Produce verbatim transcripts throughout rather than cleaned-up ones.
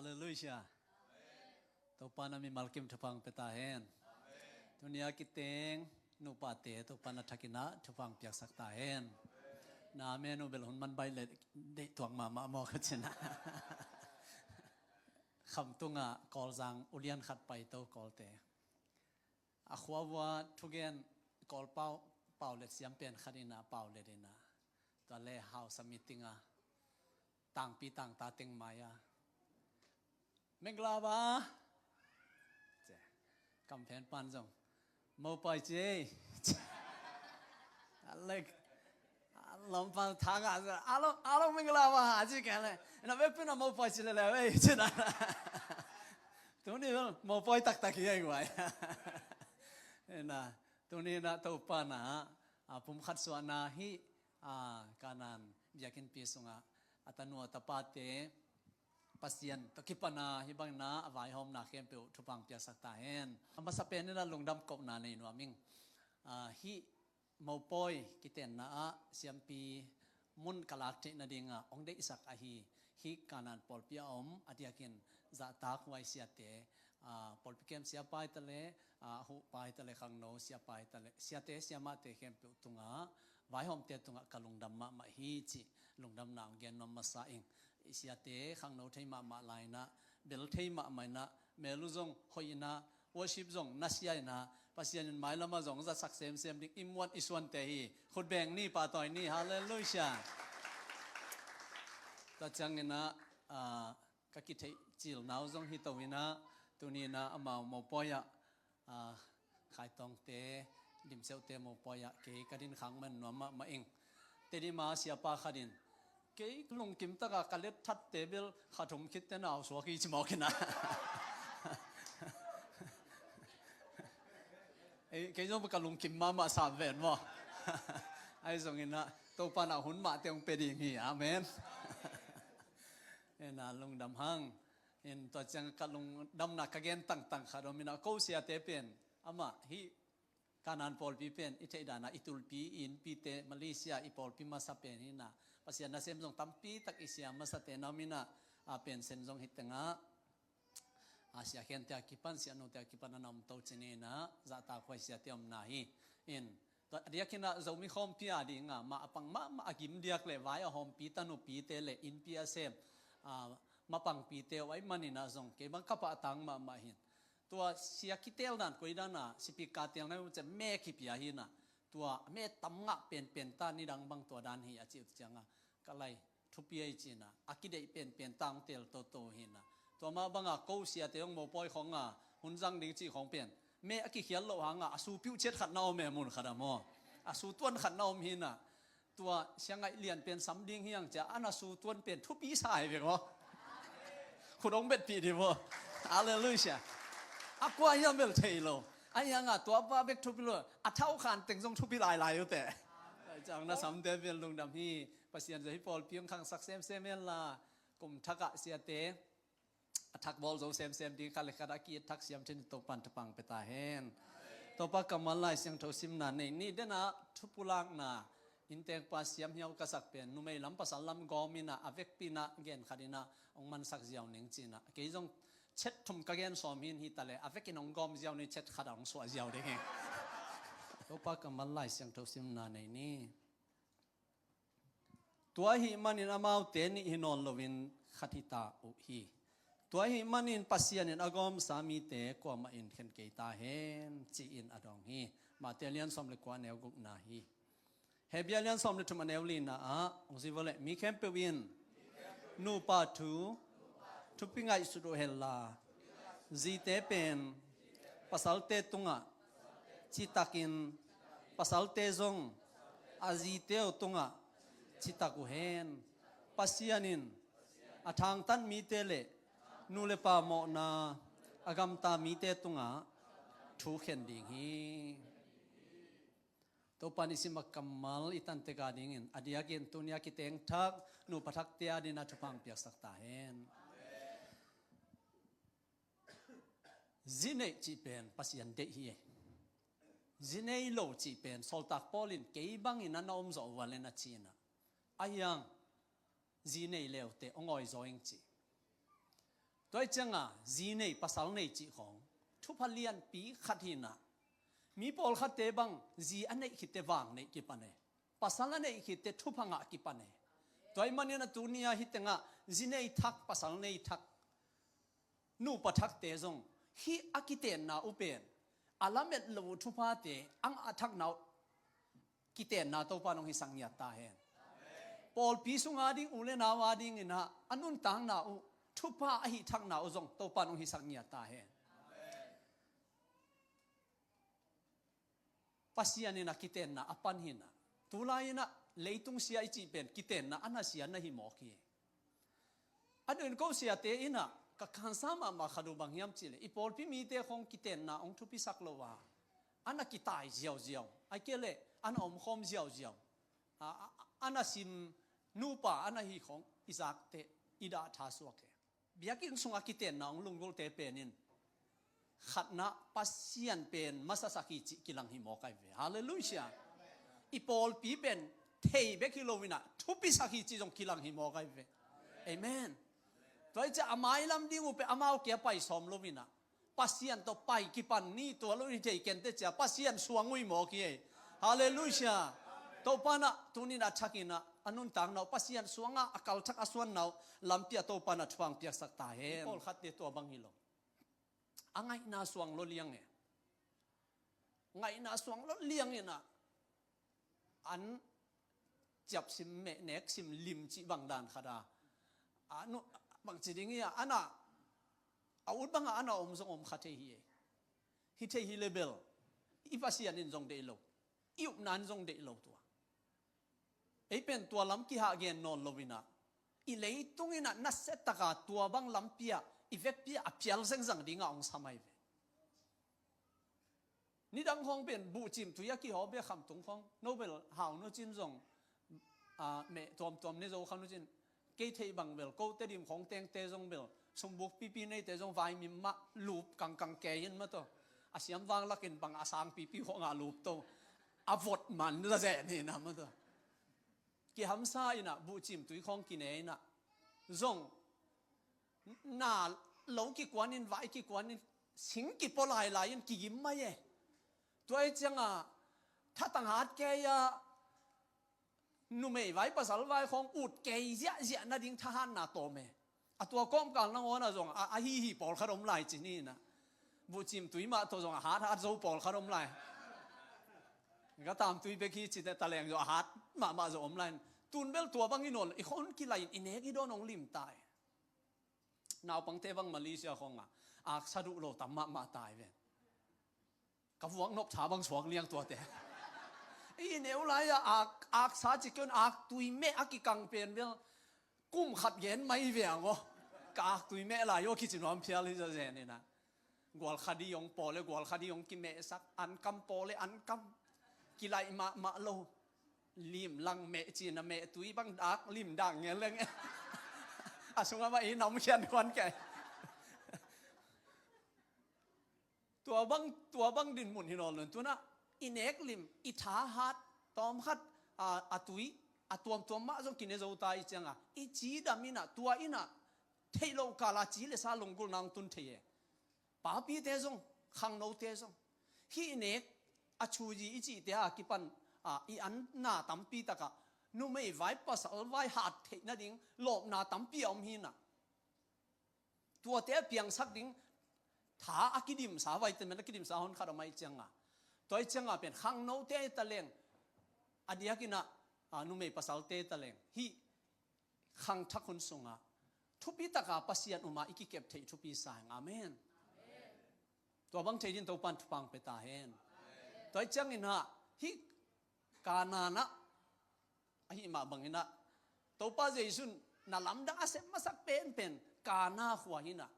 Halleluiah. Topa na mimal kim thupha pia ta hen. Tuni a kiteng nupate Topa na thakin ah thupha piaksak ta hen. Na amen uh bel hun man baih le deih tuak mahmah maw ka cina. Khamtung ah Kawlzang ulian khat paito Kawlte. A khua vua thugen Kawl pau, pau let siam pen khat in ah pau let in ah. Tua le hausa meeting a tangpi tangta teng mai a Mengla ba. Kamphen pan zong mopawi ci. Alek lampang thang ah, alo alo Mengla ba a ci kei le. Na vekpi na mopawi ci lele vei ci na. Tuni bel mopawi taktak hi a hi guai. Na tuni na Topa na a pumkhat suahna hi. A Kanaan biakinnpi sungah a tanu a tapate Pasian tawh kipana hih bangin ah a vaihawmna khempeuh thupha piaksak ta hen. A masa pen in ah lungdam kohna nei nuam ing. A hih mopawi kitenna ah siampi mun ka lak theih nadingah hong deihsak ahi hih Kanaan pawlpi a om a diakin zahtak huai siate, a pawlpi kem siapa hi ta le, a huhpa hi ta le, khangno siapa hi ta le, siate siamahte khempeuh tungah vaihawmte tungah ka lungdam mahmah hi cih lungdamna hong gen nuam masa ing. I siate khangno thei mahmah lai in ah, bel thei mahmah in ah, mel uh zong hoih in ah, worship zong nasia in ah, Pasian in mailamah zong zatsak semsem ding i muan i suante hi. Khut beng ni, pahtawi ni. Halleluiah. Tua ciangin ah, a ka kitheih cilna uh zong hi to in ah, tuni in ah amau mopawi ah, a Khaitawngte, Limseuhte mopawi ah kei ka din khak man nuam mahmah ing. Tedim a siapa khat in kei lungkim taka ka let thatte bel kha thum khitte nau suak hi ci mawk in ah. Ei, kei zong ka lungkim mahmah sam ven maw. Ahi zongin ah Topa na hun mahte hong pia ding hi. Amen. Ena lungdam hang. In tua ciang ka lungdamna ka gen tangtang khat om in ah, ko siate pen amah hih Kanaan pawlpi pen i theih dan ah i tulpi, i innpite, Malaysia i pawlpi masa pen hi in ah, Pasian nasem zong tampi tak i sia masate na om in ah, a pension zong hi teng ah, a sia khente a kipan, sia nute a kipan a na om to ci ni in ah, zahtak huai siate omna hi. In tua a diakin ah Zomi khawmpi a ding ah mah a pang mahmah, a gim diak le vai a hawmpi, tanupite le innpi a sem, a mapangpite uh ahih manin ah zong kei bang ka pahtang mahmah hi in. Tua sia kitel dan koi dan a, sipika telna uh ciah me kipia hi in ah, tua me tam ngah penpen ta, nidang bang tua dan hi a cih uh ciang ah, ka lai thupi ahi ci in ah, a kideih penpen ta hong tel toto hi in ah. Tua mah bang a ko siate hong mopawi khawng a hun zang ding cih khawng pen me a kikhial loh hang a, a su piuh ciat khat na om e, mun khat ah maw. A su tuan khat na om hi in ah, tua sia ngaih lian pen sam ding hi hang ciah a na su tuan pen thupi sa hi vek maw. Khut hong betpih dih maw. Halleluiah. A kua hiam bel thei lo. Ahi hang a tua pa bek thupi lo, a thau khan teng zong thupi lailai uh teh. Ciang na samte bel lungdam hi. Pasian zong hih pawlpi hong khangsak semsem hen la, kum thak ah siate a thak bawl zo semsem ding, khat le khat a ki-et thak siam theih in Topa'n thupha pia ta hen. Topa kammal Lai Siangtho simna nei ni. Den ah thupulakna, innteekpa siamhiau ka sak pen numei lam pasal lam gawm in ah, a vekpi in ah gen khat in ah hong mansak ziau ning ci in ah, kei zong chet thum ka gen sawm hi in, hi ta le a vekin hong gawm ziau ni, chet khat ah hong suah ziau ding hi. Topa kammal Lai Siangtho simna nei ni. Tua ahih manin amaute nih hi nawn loin khat hita uh hi. Tua ahih manin Pasian in a gawmsa mite kuamah in khen kei ta hen, ci-in a dawng hi. Matthai lian sawm le kua, a neu gukna hi. Hebru lian sawm le thum, a neu lina ah hong zui vua leh, mi khempeuh in nupa thu thupi ngaihsut uh hen la, zite pen pasalte tungah citakin, pasalte zong a zite uh tungah citak uh hen. Pasian in a thangtat mite le nu le pa mawhna a gamta mite tungah thu khen ding hi. Topa nisim a kammal i tantek a dingin, a diakin tuni a kiteng thak nupa thakte a dingin a thupha piaksak ta hen. Zi neih cih pen Pasian deih hi e. Zi nei lo cih pen Sawltak Paul in kei bangin a na om zawh uh a le na ci in ah, ahi hang zi nei le uh teh hong awi zaw ing ci. Tua hi cianga zi nei pasal nei cih khawng thupha lianpi khat hi inah, mi pawlkhatte bang zi a neih khitte vang neih kipan e, pasal a neih khitte thupha ngah kipan e. Tua hi manin a tuni-a hih tengah zi nei thak, pasal nei thak, nupa thakte zong hih a kitenna uh pen a lamet lo uh thuphate a ngah thakna uh kitenna Topa in hong hisak ngiat ta hen. Pawlpi sunga ding u le nau a ding inah a nuntakna uh thupha a hih thakna uh zong Topa in hong hisak ngiat ta hen. Pasian inah kitenna a pan hi inah, tulai inah leitung sia i cih pen kitenna a nasia na hi mawk hi. A dun ko siate inah ka kansa mahmah khat uh bang hiam cihleh, i pawlpi mite khawng kitenna hong thupisak lo a, a na kitai ziauziau, a kei leh a na omkhawm ziauziau, a, a, a na sim nupa a na hi khawng i zakteh i dah tha suak hi. Biakinn sungah kitenna hong lunggulte pen in khatna Pasian pen masasak hi cih kilang hi mawk ahi ve. Halleluiah. I pawlpi pen thei bek hi lo inah thupisak hi cih zong kilang hi mawk ahi ve. Amen. Tua hi ciah a mailam ding uh pen amau kia pai sawm lo inah Pasian tawh pai kipan ni, tua lo in hi thei kente ciah Pasian suang uh hi mawk hi ei. Halleluiah. Topa inah tuni inah a thak inah a nuntakna uh Pasian suanga a kalthak a suanna uh lampi ah Topa inah thupha hong piaksak ta hen. Pawlkhatte tua bang hi lo. A ngaihna suang lo liang e. Ngaihna suang lo liang inah an ciap sim meh, nek sim lim cih bang dan khat a, a nu, bangci ding hi a, a na, a ut bangah a na om zong om kha thei hi e. Hi thei hi le bel i Pasian in zong deih lo, i upna in zong deih lo tua. Ei pen tua lam kihah gen nawn lo inah, i leitung inah nasiataka tua bang lampi ah i vekpi ah a pial zengzang dingah hong sam ahi ve. Nidang khawng pen buhcim tui a kihawm bia khamtung khawng, no bel hau no cin zong, a, meh tuamtuam ne zo kha no cin. Kei theih bang bel ko Tedim khawng tengte zong bel sumbuk pipi neite zong vaimim mah lup kangkang kei in mah tawh, a siam vang lakin bang a sang pipi khawngah lup to, a vot man la zeh ni na mah tawh. Kihamsa inah buhcim tui khawng kine inah zong na lo kikuan in, vai kikuan in, sing kipua lailai in kigim mai e. Tua hi cianga thatang hat kei a numei vai pasal vai khawng ut kei ziahziah nading thahatna tawm e. A tua kawmkal nangawn ah zong a, a hihi pawlkhat om lai ci ni inah, buhcim tui mah tawh zong a hathat zo pawlkhat om lai. Ka tamtui bek hi cite taleng zo a hat mahmah zo om lai. Tun bel tua bang i nawn lo, i khon kilai in i nek i dawn hong lim ta e. Naupangte bang Malaysia khawngah aksa duh lo tam mahmah ta e ve. Ka vuak nop tha bang suak liang tuate. I neu lai-ah ak, aksa ci kei un, aktui meh a kikang pen bel kum khat gen mai ve ang aw. Ka aktui meh lai aw kici nuam phial hi zazen inah. Gualkhadi hong pawl le gualkhadi hong kimehsak, ankam pawl le ankam kilaih mahmah lo. Lim lang meh cina meh tui bang dak lim dak ngel leng. A sungah mah i nam khian khuan kei. Tua bang, tua bang dinmun hi nawn lo in, tunah i nek lim, i thahat, tawmkhat, a, a tui a tuamtuam mah zong kine zo ta i cianga i cidam inah, tua inah theih loh kala ci le sa lunggulhna hong tun thei e. Papite zong, khangnote zong, hih i nek a thuzi i cihte a kipan, a, i anna tampi takah numei vai pasal vai hat theih nading lawpna tampi a om hi inah. Tuate a piangsak ding tha a kidimsa, vitamin a kidimsa honkhat a om ahih cianga, tua ahih cianga pen khangnote taleng, a diakinah, a, numei pasalte taleng hih khangthak hun sungah thupi taka Pasian umah i kikep theih thupi sa ing. Amen. Tua bang thei din Topan thupha hong pia ta hen. Tua ahih cianginah hih Kana nah, ahi mah banginah Topa Jesu in na lamdang a sem masak penpen Kana khua hinah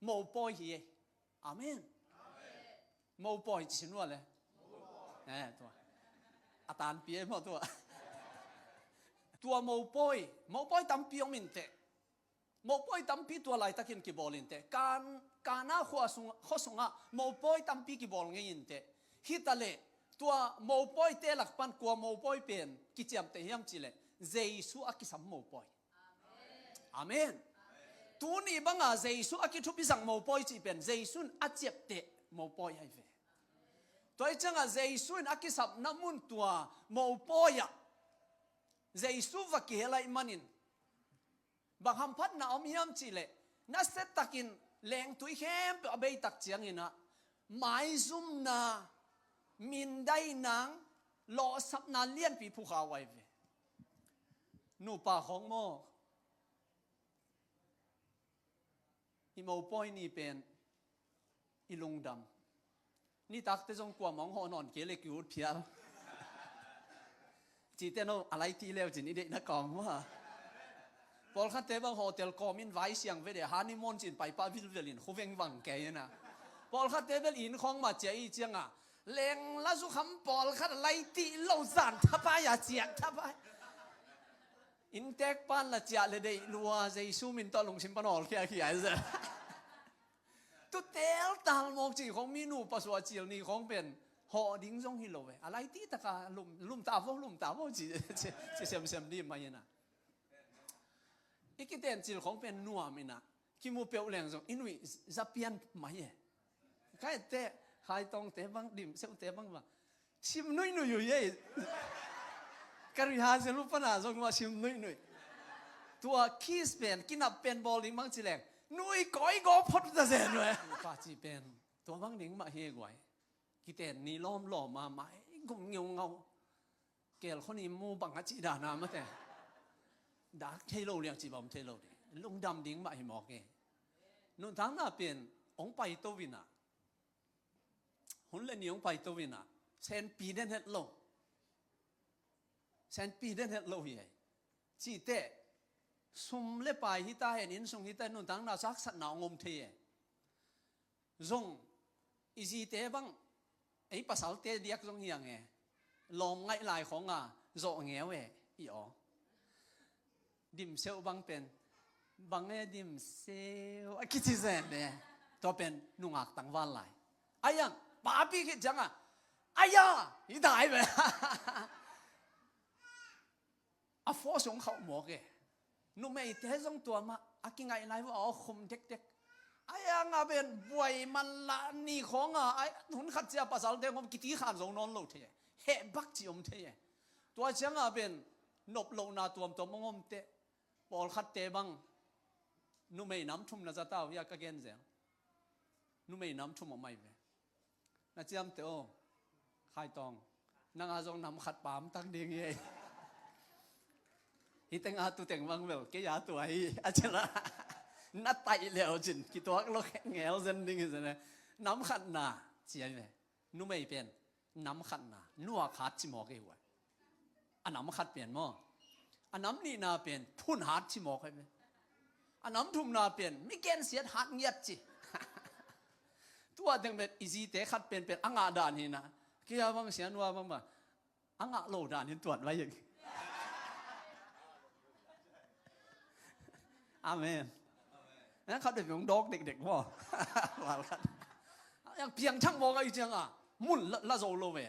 mopawi hi e. Amen. Mopawi ci nuam le. Eh, tua a tanpi e maw tua. Tua mopawi, mopawi tampi om inteh. Mopawi tampi tua laitakin kibawl inteh. Kan, Kana khua sung, khua sungah mopawi tampi kibawl ngei inteh. Hitaleh tua mopawite lak pan kua mopawi pen kiciamteh hiam cihleh Jesu a kisam mopawi. Amen. Tuni banga Jesu a kithupi zang mopawi cih pen Jesu in a ciapteh mopawi ahi ve. Tua hi cianga Jesu in a kisapna mun tua mopawi ah Jesu va kihel ahih manin bang hamphatna om hiam cihleh, nasiatakin lengtui khempeuh a beitak cianginah maizumna, mindainang, lawhsapna lianpi phukha uh ahi ve. Nupa khawng maw, i mopawi ni pen i lungdam. Nitakte zong kuamah hong hawh nawn kei le ki-ut phial. Cihte no a laitih leu cin i deihna kawng maw. Pawlkhatte bang hotel kawmin vai siang vede, honeymoon cin paipah vilvelin khu vengvang kei ina. Pawlkhatte bel inn khawng mah ciah i cianga lengla zukham pawlkhat a laitih lo zan thapai a ciak thapai. Inntek pan la ciah le deih lua Jesu min tawh lungsim pan awlkhia khia zel. Tu teltal mawk cih khawng mi nupa suah cil ni khawng pen hawh ding zong hi lo ve. A laitih taka lum, lum ta vo, lum ta vo ci, ci, ci semsem dih mah ina. I kiten cil khawng pen nuam ina. Kimu peuh leng zong i nuih zapian mah hi e. Ka etteh, Khai Tawngte bang, Dim Seuhte bang bang sim nuihnuih uh hi e. Ka rehearsal uh pana zong mah sim nuihnuih. Tua kiss pen, kinap pen bawl ding bang ci leng nuih kawi gaw phot uh ta zen uh e. Nupa cih pen tua bang ding mah hi e guai. Kiten ni lawmlawm a mai gum ngeungau. Kel khoni mu bang a cih dana mate. Dak thei lo liang cih bang thei lo ding. Lungdam ding mah hi mawk e. Nuntakna pen hong paito ina. Hun le ni hong paito ina. Senpi den het lo. Senpi den het lo hi e. Cihte sum le pai hita hen, inn sung hita hen, nuntakna saksatna hong om thei e. Zong i zite bang, ei pasalte diak zong hiang e. Lawm ngaih lai khawng a zawh ngeu e, i aw. Dim Seuh bang pen, bang e Dim Seuh a kici zen e. Tua pen nungak tangval lai. Ai ang papi khit cianga, ai a, i dai ve. A force hong khauh mawk e. Numeite zong tua mah a kingaih lai vua a khum dekdek. Ai anga pen buai man lah ni khawnga ai hun khat cia pasalte ngom kiti khan zo nawn lo thei e. Heh bak ci om thei e. Tua cianga pen nop lohna tuamtuam hong om teh. Pawlkhatte bang numei nam thum na za ta uh hia ka gen zel. Numei nam thum om ahi ve. Na ciamteh aw, Khai Tawng, nang a zong nam khat pamtak ding hi ei. Hih teng a tu teng bang bel kei a tua hi a cila. Na taih leu cin kituak lo ngel zen ding hi zen e. Nam khatna ci ahi ve. Numei pen nam khatna nuak hat ci mawk ei huai. A nam khat pen maw? A nam nihna pen phun hat ci mawk ahi ve. A nam thumna pen mi gensiat hat ngiat ci. Tua teng pen i zite khat penpen a ngah dan hi na. Kia bang sia nua bang ba a ngah lo dan hi tuat vai hi. Amen. Nang khat penpen hong dawk dekdek maw? Val khat. Yang piangthak mawk ahi cianga mun la, la zo lo ve.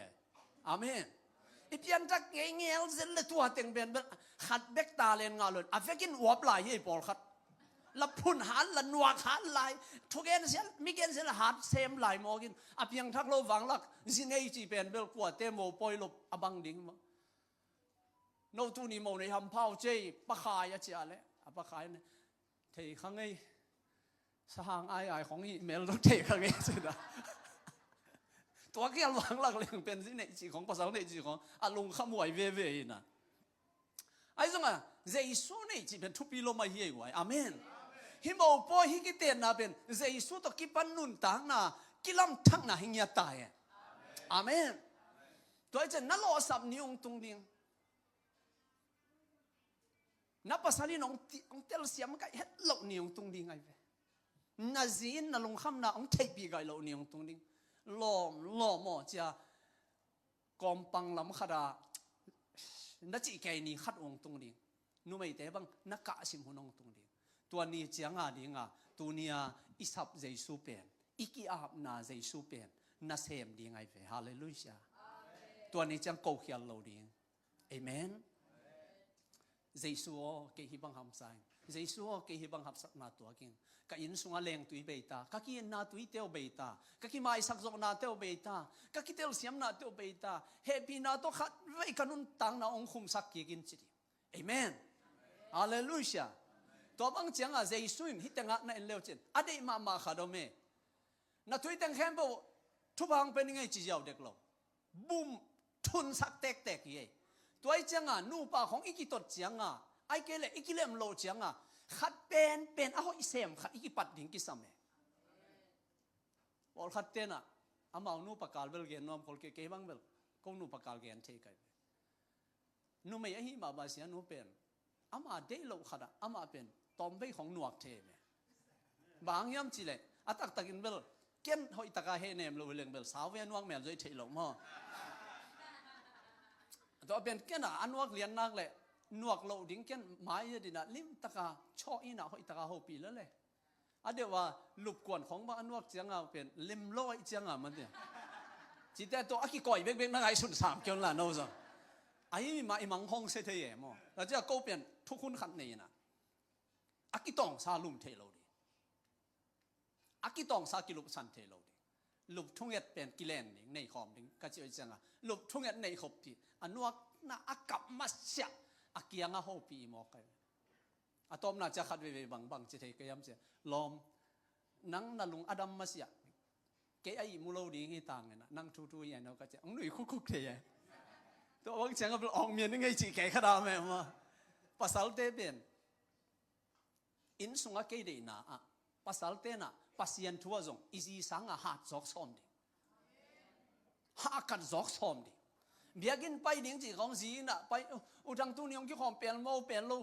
Amen. I pianthak ngeingel zel le tua teng pen bel khat bek talent ngah lo in a vekin uap lai hi ei pawlkhat. La phun hat, la nuak hat lai. Thugensial, migensial hat sem lai mawkin a piangthak lo vanglak zi nei ci pen bel kuate mopawi lo a bang ding maw? No tuni mo nei hampha uh cei, pakhai a cia le a pakhai ne. Thei kha ngei. Sahang ai ai khong i mel dok thei kha ngei cina. Tua kial vanglak leng pen zi neih cih khong, pasal neih cih khong a lungkham huai veve ina. Ai zonga Jesu neih cih pen thupi lo mai hi ei huai. Amen. Hi mopawi hi kitenna pen Jesu tawh kipan nuntakna kilamthakna hi ngiat ta e. Amen. Tua i cen na lawhsap ni ung tung ding. Na pasal in hong ti, hong telsiam kaih het loh ni hong tung ding ahi ve. Na zi in na lungkhamna hong theihpih kaih loh ni hong tung ding. Lawm, lawm aw cia kawmpang lam khata na cih kei ni khat hong tung ding. Numeite bang na kahsim hun hong tung ding. Tua ni cianga dinga tunia i sap Jesu pen, i ki-apna Jesu pen na sem ding ahi ve. Halleluiah. Tua ni ciang kokhial lo ding. Amen. Jesu aw, kei hi bang hamsa in. Jesu aw, kei hih bang hapsakna tuak ing. Ka inn sungah lengtui bei ta, ka ki-itna tuite uh bei ta, ka kimaisak zawhnate uh bei ta, ka kitelsiamnate uh bei ta, hehpihna tawh khatvei ka nuntakna hong khumsak kik in ci ding. Amen. Halleluiah. Tua bang ciangah Jesu in hih tengah na en leu cin a deih mahmah khat om e. Na tuiteng khempeuh thupha hong pia ning ei ci ziau dek lo. Bum thunsak tektek hi ei. Tua ih ciangah nupa khong i kitot ciangah, ahih kei leh i kilem loh ciangah, khat penpen a hoih sem khat i kipat ding kisam e. Pawlkhat tenah amau nupa kal bel gen nuam khol kei, kei bang bel ko nupa kal gen thei kai ve. Numei ahi mah bang sia nu pen ama deih loh khatah amah pen tawmvei khong nuak thei ve. Bang hiam cileh a taktakin bel ken hoihtaka hehnem loh hileng bel sau ve, a nuak mel zoi theih loh maw? Tua pen ken a, a nuak lian nak leh nuak loh ding ken mai a dinah limtaka chaw inah hoihtaka hopih lele. A deuh a lupkuan khong bang a nuak cianga pen limlawih cianga mate. Cite tawh a kikawi bekbek na ngaihsun sam kion la no zong. Ahi mah i mang hong se thei e maw? La cia ko pen thukhun khat nei inah a kitawngsa lum thei lo ding. A kitawngsa kilupsan thei lo ding. Lup thunget pen kilen ding, nei khawm ding ka ci oi cianga lup thunget nei khop ti a nuakna a kap masiah a kianga hopih i mawk kai. A tawpna cia khat veivei bangbang ci thei kei hiam cia lawm. Nang na lung a dam masiah kei a ih mu lo ding hi tangena nang thuthu hi a no ka cia ang nui khukhuk thei e. Tua bang cianga bel awng mian i ngei cih kei khat a meh ma. Pasalte pen inn sungah kei deihna ah pasal tenah Pasian thu ah zong i zi sangah hat zawk sawm ding. Hahkat zawk sawm ding. Biakinn pai ding cih khawng zi inah pai, u thang tuni hong kikhawm pel maw pel lo,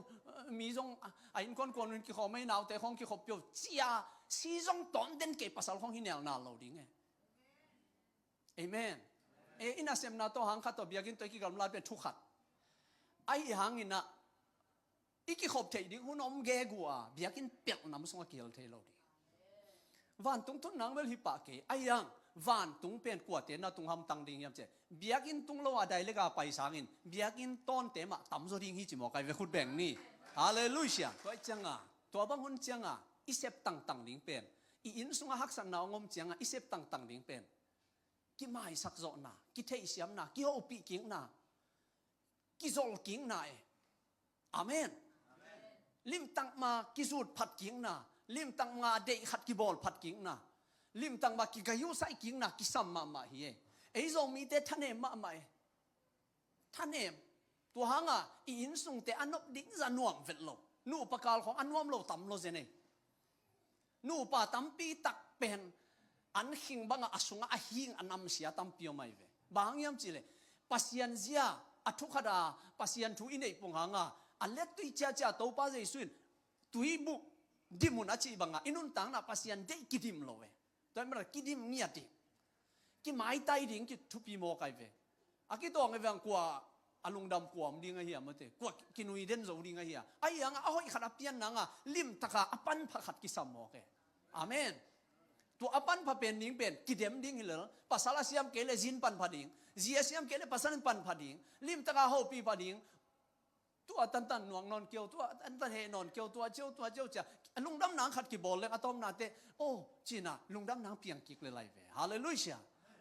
mi zong a innkuan kuan un kikhawm ei naute khawng kikhop pio cia si zong tawnten kei pasal khawng hi nelnal lo ding e. Amen. E, i nasemna tawh hang khat tawh biakinn tawh i kigamlat pen thu khat. Ahi hanginah i kikhop theih ding hun om gegu a biakinn pelh nam sungah kihel thei lo ding. Vantung thun nang bel hi pah kei a iang vantung pen kuate na tung hamtang ding hiam cia biakinn tung lo a dai lega pai sangin biakinn tawnte mah tamzaw ding hi ci mawk ai ve khut beng ni. Halleluiah. Tua ih cianga tua bang hun cianga i sep tangtang ding pen i inn sungah haksatna hong om cianga i sep tangtang ding pen kimaisak zawhna, kitheihsiamna, kihopih kikna, kizol kikna e. Amen. Limtak ma kizut phat kikna, limtak ma deih khat kibawl phat kikna, limtak ma kigayu sai kikna kisam mahmah hi e. Ei Zomite thanem mahmah e. Thanem. Tua hanga i inn sungte a nop ding za nuam vet lo. Nupa kal khawng a nuam lo tam lo zen ei. Nupa tampi tak pen an khing bangah a sungah a hing a namsia tampi om ai ve. Bang hang hiam cihleh Pasian zia a thukhat a Pasian thu i neih pung hanga a lettui ciacia Topa Jesu in tuibuh dimun a cih bangah i nuntakna Pasian deih kidim lo ve. Tua mara kidim ngiat ding. Kimaitai ding kithupi mawk ai ve. A kitawng e veng kua a lungdam kua om ding ahi a mate kua kinui den zo ding ahi a ahi anga a hoih khat a pian nanga limtaka a panpha khat kisam mawk e. Amen. Tua a panpha pen ding pen kidem ding hilel pasal a siam kei le zin panpha ding. Zi a siam kei le pasal in panpha ding. Limtaka hopih pha ding. Tua tantan nuak nawn keu tua tantan heh nawn keu tua ceu tua ceu cia. Lungdam nang khat kibawl leng a tawmnate o cina lungdam nang piang kik le lai ve. Halleluiah.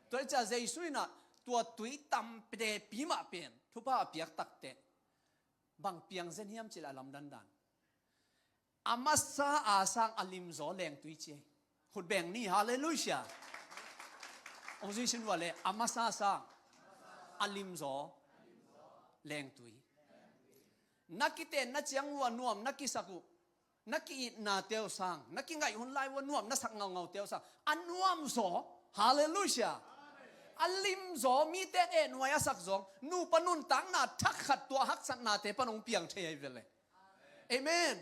Tua i cia Jesu inah tua tui tamte pi mah pen thupha a piak takte bang piang zen hiam cih le a lamdandan a masa a sang a limzaw lengtui ci ei. Khut beng ni. Halleluiah. Ong zui sin vua le a masa a sang a limzaw lengtui. Na kitenna ciang vua nuam na kisak uh na ki-itna teu sang na kingaih hun lai vua nuam na sak ngaungau teu sang a nuamzaw. Halleluiah. A limzaw mite eh nuai a sak zawng nupa nuntakna thak khat tua haksatnate pan hong piang thei ai vele. Amen.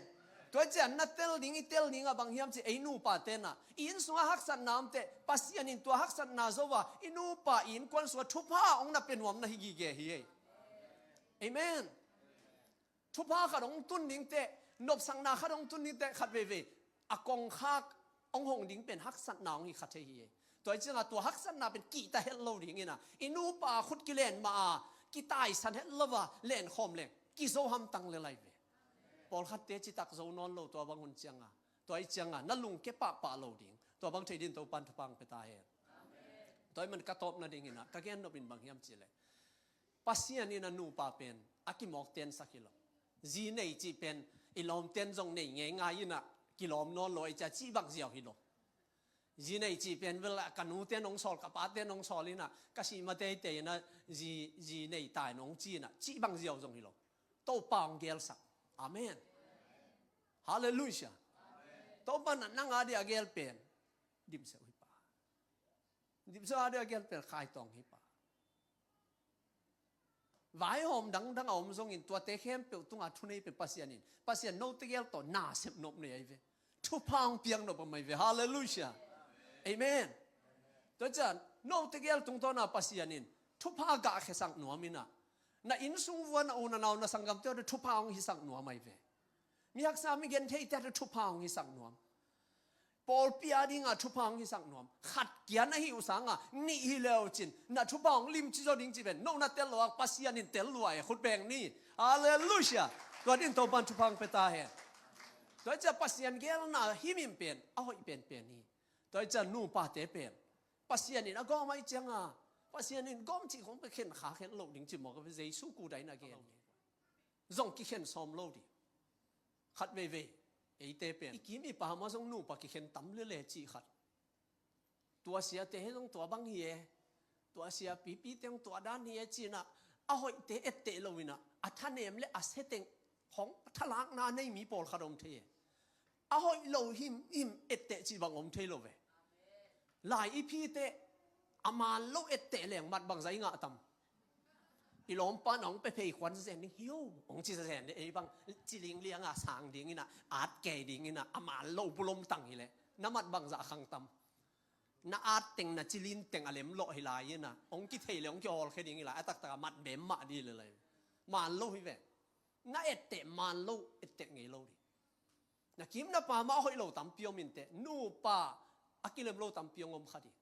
Tua cian na tel ding i tel ding a bang hiam ci ei nupa tena i inn sungah haksatna omte Pasian in tua haksatna zo a i nupa i innkuan sungah thupha hong na pe nuam na hi gige hi ei. Amen. Thupha khat hong tun dingte nopsakna khat hong tun dingte khat veivei a kongkhak hong hong ding pen haksatna hong hi kha thei hi ei. Tua i cianga tua haksatna pen kihta het lo dingina i nupa khut kilen ma a kitaisan het lo a lenkhawm leng kizo hamtang le lai ve. Pawlkhatte citak zo nawn lo tua bang hun cianga, tua i cianga na lungke pahpah lo ding. Tua bang thei din Topan thupha hong pia ta hen. Tua i man ka tawpna dingin ah ka gen nop in bang hiam cih leh, Pasian in a nupa pen a kimawk tensak hi lo. Zi nei cih pen i lawmten zong nei ngeingai in ah kilawm nawn lo, ei cia cih bang ziau hi lo. Zi nei cih pen bel ah ka nute nong sawl, ka pate nong sawl in ah ka sih ma teitei in ah zi, zi nei tai nong ci in ah cih bang ziau zong hi lo. Topa hong gelsak. Amen. Halleluiah. Topa na nang a dia gel pen dimseu hi pa. Dimseu a dia gel pen khaitawng hi pa. Vaihawm dangdang a om zongin tuate khempeuh tunga thunei pen Pasian in, Pasian note gel tawh nasep nop nei ahi ve. Thupha hong piak nop a mai ve. Halleluiah. Amen. Tua cian note gel tungtawna Pasian in thupha gah khesak nuam in ah, na innsung vua na u na nau na sanggamte uh thupha hong hisak nuam ahi ve. Mi haksa mi gentheite ah thupha hong hisak nuam. Pawlpi a dinga thupha hong hisak nuam. Khat kia na hih uh sanga nih hi leu cin na thupha hong limci zaw ding ci pen no na tel lo a, Pasian in tel lua e, khut beng ni. Halleluiah. Tua din Topan thupha hong pia ta hen. Tua i cia Pasian gelna himhim pen a hoih penpen hi. Tua i cia nupate pen Pasian in a gawm ahi cianga, Pasian in gawm cih khong pe khen kha khen lo ding ci mawk a, Jesu kudai na gen hi. Zong kikhen sawm lo ding. Khat veivei eite pen i kim i pam ah zong nupa kikhen tam lele cih khat. Tua siate he zong tua bang hi e. Tua sia pipite hong tua dan hi e ci in ah a hoihte etteh lo in ah a thanem le a seteng hong thalakna nei mi pawlkhat om thei e. A hoih lo himhim etteh cih bang om thei lo ve. Lai i phite a man lo etteh leng mat bangza i ngah tam. I lawmpa na hong pe phei khuan zen ding hi o, hong ci zen ding, ei bang ciling lianga sang ding in ah, at kei ding in ah, a man lo bulom tang hi leh na mat bangza a khang tam. Na at teng na cilin teng a lem lawh hi lai in ah, hong kithei le hong kihawlkhia ding hi lai, a taktak a mat bem mah ding hi lai. Man lo hi ve. Na etteh man lo, etteh ngei lo ding. Na kim na pam ah a hoih lo tampi om inteh, nupa a kilem lo tampi hong om kha ding.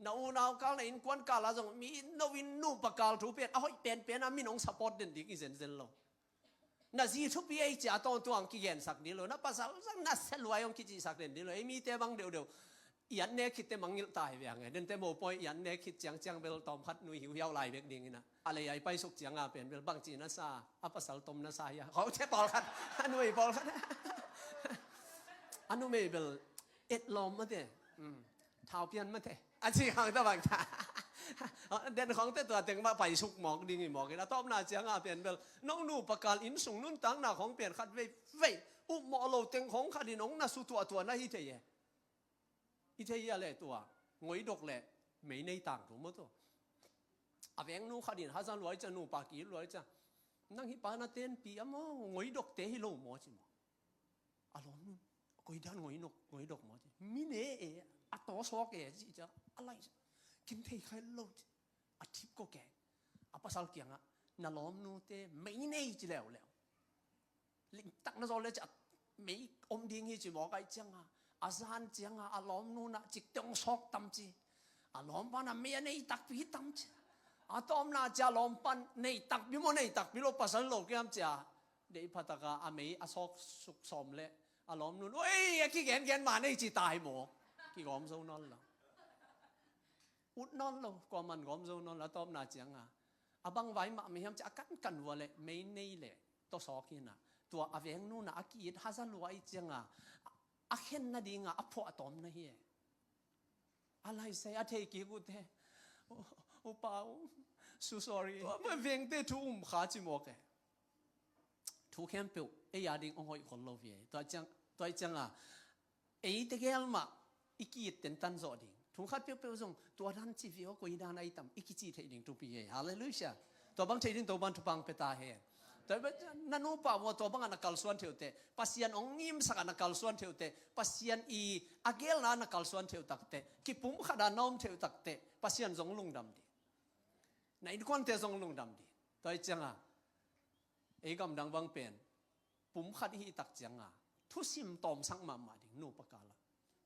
Na unau kal, na innkuan kal ah zong mi no in nupa kal thu pen a hoih penpen a min hong support den ding i zenzen lo. Na zi thupi ei cia tawntung hong kigensak ding lo, na pasal zong na sia luai hong kicihsak den ding lo. Ei mite bang deuhdeuh i an nek khitte mangngilh ta hi ve hang e. Dente mopawi i an nek khit ciangciang bel tawm khat nui hiuhiau lai bek ding in ah, a lei ai paisuk cianga pen bel bangci na sa, a pasal tom na sa hia, khote pawlkhat, a numei pawlkhat, a numei bel et lawm mate, um, thau pian mate a ci khang ta bang ta. Den khawngte tua teng mah paisuk mawk ding hi mawk in, a tawpna cianga pen bel nong nupa kal innsung nuntakna khawng pen khat veivei upmawh lo teng khawng khat in hong na su tuahtuah na hi thei e. I thei hia le tua ngoidok le mei nei tangthu maw tua. A vengnu khat in haza luai cia, nupa ki luai cia, nang hi pa na tenpi a maw, ngoidokte hi lo maw ci maw. A lawmnu, koi dan ngoidok, ngoidok maw ci. Mi ne e, a tawsawk e ci cia, a lai kin thei khai lo ci. A thip ko ke, a pasal kiangah na lawmnute mei nei ci leuleu. Limtak na zaw le ci a mei om ding hi ci mawk ai cianga, a zan cianga a lawmnu na cikte hong sawk tam ci. A lawmpa na mei a nei takpi tam ci. A tawpna cia lawmpan nei takpi maw, nei takpi lo, pasal lo kiam cia. Deih phataka a mei a sawk suk sawm le a lawmnun, oi, a kigengen ma nei ci tai maw. Kigawm zo nawn lo. Ut nawn lo, kuaman gawm zo nawn lo, a tawpna cianga. A bang vai mah mi hiam ci a kankan vua le mei nei le tawsawk hina. Tua a vengnu na a ki-it haza luai cianga a khen nadinga a phuah tawm na hi e. A laisai a thei kik ute. Upa u, su sorry. Tua vengte thu um kha ci mawk e. Thu khempeuh ei a ding hong hoih khol lo hi e. Tua ciang, tua cianga ei tegel mah i ki-it tentan zawh ding. Thu khat peuhpeuh zong tua dan ci viau, koi dan ai tam i kici theih ding thupi hi e. Halleluiah. Tua bang thei ding Topan thupha hong pia ta hen. Tua bang na nupa vua tua bangah na kalsuan theuhteh, Pasian hong ngimsakah na kalsuan theuhteh, Pasian i a gelna na kalsuan theuh takteh, kipum khatah na om theuh takteh Pasian zong lungdam ding. Na innkuante zong lungdam ding. Tua hi cianga ei gamdang bang pen pum khat i hih tak cianga thusim tawmsak mahmah ding nupa kala.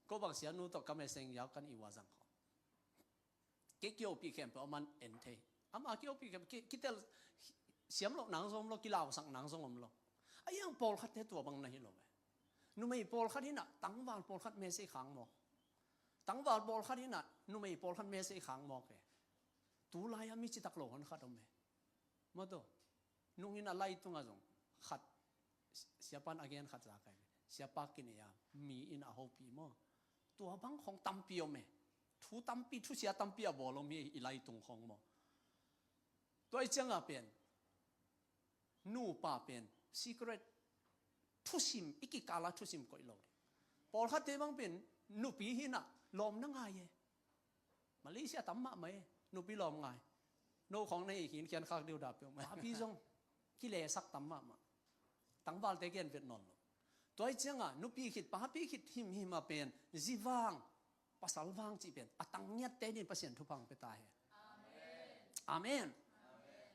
Ko bang sia nu tawh ka meseng yau kan i ua zang kho. Kei kiopih khempeuh a man en thei. Ama kiopih khempeuh ki, kitel siam loh nang zong om lo, kilausak nang zong om lo. A iang pawlkhatte tua bang na hi lo e. Numei pawlkhat hinah tangval pawlkhat message khang mawk. Tangval pawlkhat hinah numei pawlkhat message khang mawk e. Tulai-a mi citak lo hon khat om e. Maw taw, nungin a lai tungah zong khat, siapan a gen khat za kai ve. Siapa kinei a mi in a hopih maw. Tua bang khong tampi om e. Thu tampi, thusia tampi a bawl om hi i lai tung khong maw. Tua i ciangah pen nupa pen secret thusim, i kikala thusim koih lo ding. Pawlkhatte bang pen nupi hinah lawm na ngai e. Malaysia tam mahmah e, nupi lawm ngai. No khong na hi khinkhian khak deuh dah peuhmah. Papi zong kilesak tam mahmah. Tangvalte gen vet nawn lo. Tua i ciangah nupi khit papi khit himhim a pen zi vang pasal vang cih pen a tangngiatte din Pasian thupha hong pia ta hen. Amen.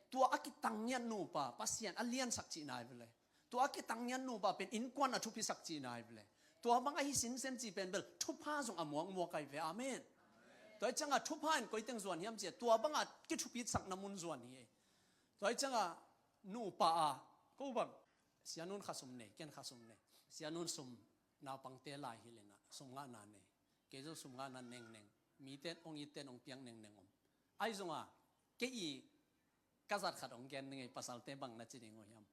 Tua a kitangngiat nupa Pasian a liansak cihna hi vele. Tua a kitangngiat nupa pen innkuan a thupisak cihna hi vele. Tua bang ahi sinsen cih pen bel thupha zong a muakmuak ahi ve. Amen. Tua i ciangah thupha in koiteng zuan hiam cih a tua bangah kithupitsakna mun zuan hi. Tua i ciangah nupa a ko bang, Sianun khasum nei, ken khasum nei. Sianun sum, naupangte lai hilh inah sum ngahna nei. Kei zong sum ngahna nengneng. Mite hong itte hong piak nengneng om. Ahi zongah kei i ka zat khat hong gen ning ei, pasalte bang na ci ding uh hiam?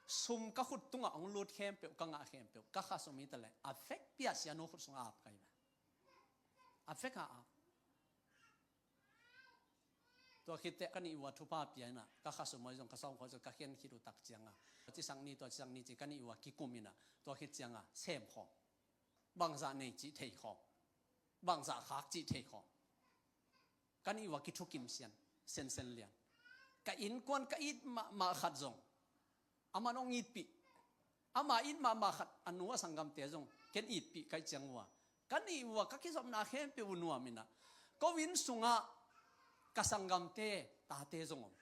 Sum ka khut tungah hong lut khempeuh, ka ngah khempeuh ka khasum hi taleh a vekpi-a Sianu khut sungah ap ka hi ve. A vek a ap. Tua khitteh ka nih uh a thupha pia inah ka khasum ahi zong ka sawngkhawi zong ka khen khit uh tak ciangah tua cisak ni, tua cisak ni ci ka nih uh a kikum inah tua khit ciangah sem khawm. Bangzah nei cih thei khawm. Bangzah khak cih thei khawm. Ka nih uh a kithukim sian, sensen lian. Ka innkuan ka it mahmah khat zong aman hong itpih. Ama it mahmah khat a nu a sanggamte zong ken itpih ka hih ciang uh a, ka nih uh a ka kizopna khempeuh uh nuam inah ko inn sungah ka sanggamte tate zong om.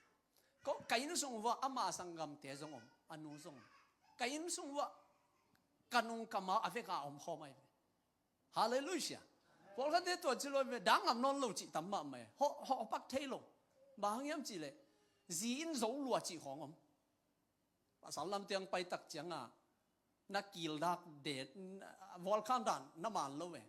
Ko, ka inn sung uh a ama sanggamte zong om, a nu zong om. Ka inn sung uh a ka nung ka mau a vek a om khawm ahi ve. Halleluiah. Pawlkhatte tua ci lo ve, dang ngam nawn lo cih tam mahmah e. Hawh, hawh pak thei lo. Bang hang hiam cihleh zi in zo lua cih khawng om. Pasal lamtiang pai tak ciangah na kildak det, vualkham dan na man lo e.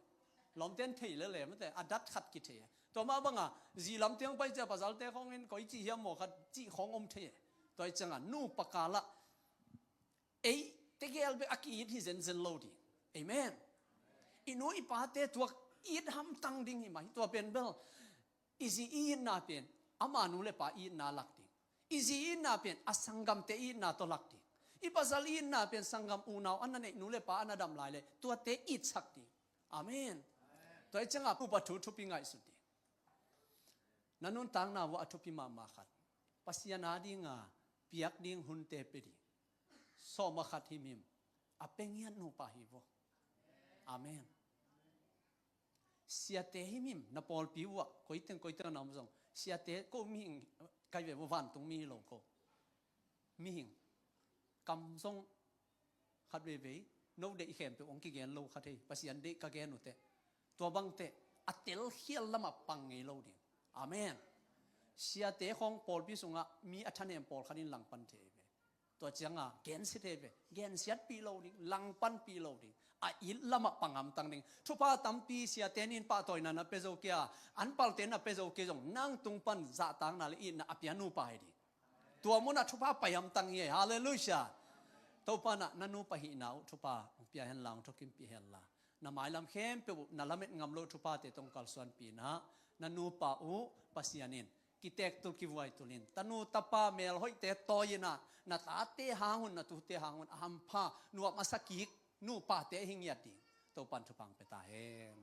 Lawmten thei lele mate, a dat khat kithei e. Tua mah bangah zi lamtiang pai ciah pasalte khawngin koi cih hiam maw khat cih khawng om thei e. Tua i ciangah nupa kalah ei tegel bek a ki-it hi zenzen lo ding. Amen. I nu i pate tua it hamtang ding hi mah hi. Tua pen bel i zi i itna pen ama nu le pa itna lak ding. I zi itna pen a sanggamte itna tawh lak ding. I pasal itna pen sanggam unau a na neih, nu le pa a na dam lai le tuate itsak ding. Amen. Tua i ciangah nupa thu thupi ngaihsut ding. Na nuntakna uh a thupi mahmah khat, Pasian a dinga piak ding hunte pia ding. Sawm a khat himhim a pia ngiat nupa hi vo. Amen. Siate himhim na pawlpi uh ah koiteng koiteng na om zong, siate ko mihing kai ve vo, vantung mi hi lo ko. Mihing kam zong khat veivei no deih khempeuh hong kigen lo khat hi. Pasian deih ka gen uh teh tua bangteh a telkhial lamah pang ngei lo ding. Amen. Siate khawng pawlpi sungah mi a thanem pawlkhat in langpan thei ve. Tua ciangah gensia thei ve. Gensiatpih lo ding, langpanpih lo ding. A it lamah pang hamtang ding. Thupha tampi siate nin pahtawina na pia zo kei a, an palte na pia zo kei zong nang tung pan zahtakna le itna a pia nupa hi ding. Tua munah thupha pai hamtang hi. Halleluiah. Topa nah na nupa hihna uh thupha hong pia henla, hong thukimpih henla, na mailam khempeuh uh na lamet ngam loh thuphate tawh hong kalsuanpih nah. Na nupa uh Pasian in kitektul kivuaitul in, tanu tapa melhoihte tawi inah na tate hang un, na tute hang un a hampha nuam a sakik nupate hi ngiat ding Topan thupha hong pia ta hen.